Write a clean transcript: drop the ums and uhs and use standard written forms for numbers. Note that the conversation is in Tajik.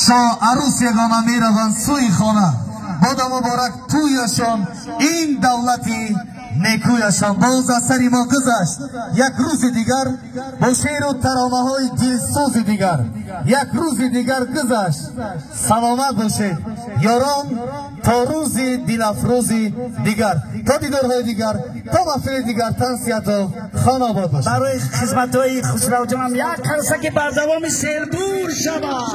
Шоҳ арӯс ягона мераванд сӯи хона. Бода муборак тӯяшон, ин давлати некӯяшон. Боз аз сари мо гузашт як рӯзи дигар бо шеъру таронаҳои дилсӯзи дигар. Як рӯзи дигар гузашт. Саломат бошед ёрон, то рӯзи дилафрӯзи дигар, то дидорҳои дигар, то маҳфили дигар. Тансиҳату хонобод бошед. Барои хизматҳои Хусравҷонам як қарсаки бардавоми сердур шавад.